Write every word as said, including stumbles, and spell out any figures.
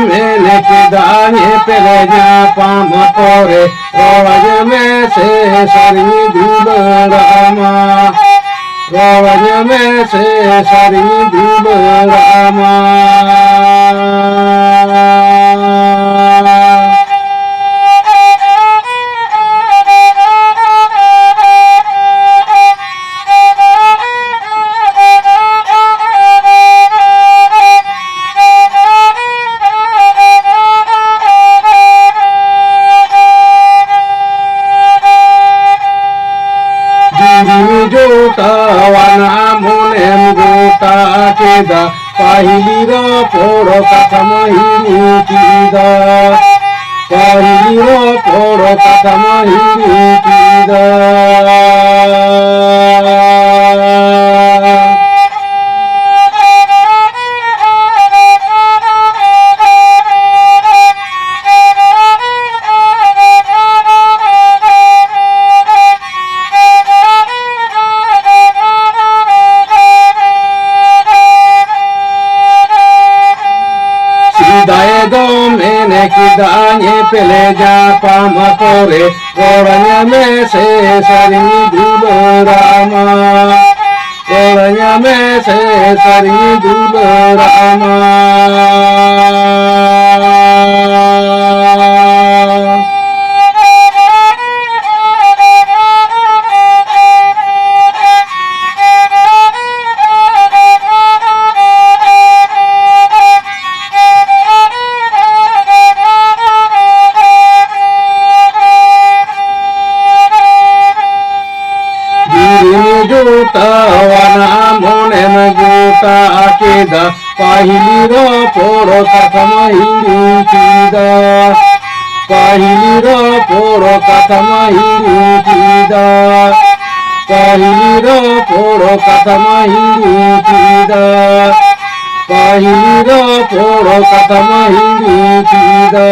ᱢᱮᱱ ᱠᱮᱫᱟ ᱧᱮᱯᱮᱞ ᱧᱟᱯᱟᱢ ᱯᱚᱨᱮ, ᱨᱚᱲᱟᱹᱧ ᱢᱮᱥᱮ ᱥᱟᱹᱨᱤᱧ ᱫᱩᱞᱟᱹᱲᱟᱢᱟ᱾ ᱨᱚᱲᱟᱹᱧ ᱢᱮᱥᱮ ᱥᱟᱹᱨᱤᱧ ᱫᱩᱞᱟᱹᱲᱟᱢᱟ᱾ ᱫᱩᱨᱩᱢ ᱡᱚᱴᱟᱣᱟᱱᱟ ᱢᱚᱱᱮᱢ ᱜᱚᱴᱟ ᱠᱮᱫᱟ, ᱯᱟᱹᱦᱤᱞ ᱨᱚᱯᱚᱲ ᱠᱟᱛᱷᱟᱢ ᱦᱤᱲᱤᱧ ᱠᱮᱫᱟ᱾ ᱯᱟᱹᱦᱤᱞ ᱨᱚᱯᱚᱲ ᱠᱟᱛᱷᱟᱢ ᱦᱤᱲᱤᱧ ᱠᱮᱫᱟ᱾ ᱥᱮᱫᱟᱭ ᱫᱚ ᱢᱮᱱ ᱠᱮᱫᱟ ᱧᱮᱯᱮᱞ ᱧᱟᱯᱟᱢ ᱯᱚᱨᱮ, ᱨᱚᱲᱟᱹᱧ ᱢᱮᱥᱮ ᱥᱟᱹᱨᱤᱧ ᱫᱩᱞᱟᱹᱲᱟᱢᱟ᱾ ᱨᱚᱲᱟᱹᱧ ᱢᱮᱥᱮ ᱥᱟᱹᱨᱤᱧ ᱫᱩᱞᱟᱹᱲᱟᱢᱟ᱾ ᱫᱩᱨᱩᱢ ᱡᱚᱴᱟᱣᱟᱱᱟ ᱢᱚᱱᱮᱢ ᱜᱚᱴᱟ ᱠᱮᱫᱟ, ᱯᱟᱹᱦᱤᱞ ᱨᱚᱯᱚᱲ ᱠᱟᱛᱷᱟᱢ ᱦᱤᱲᱤᱧ ᱠᱮᱫᱟ᱾ ᱯᱟᱹᱦᱤᱞ ᱨᱚᱯᱚᱲ ᱠᱟᱛᱷᱟᱢ ᱦᱤᱲᱤᱧ ᱠᱮᱫᱟ᱾ ᱯᱟᱹᱦᱤᱞ ᱨᱚᱯᱚᱲ ᱠᱟᱛᱷᱟᱢ ᱦᱤᱲᱤᱧ ᱠᱮᱫᱟ᱾ ᱯᱟᱹᱦᱤᱞ ᱨᱚᱯᱚᱲ ᱠᱟᱛᱷᱟᱢ ᱦᱤᱲᱤᱧ ᱠᱮᱫᱟ᱾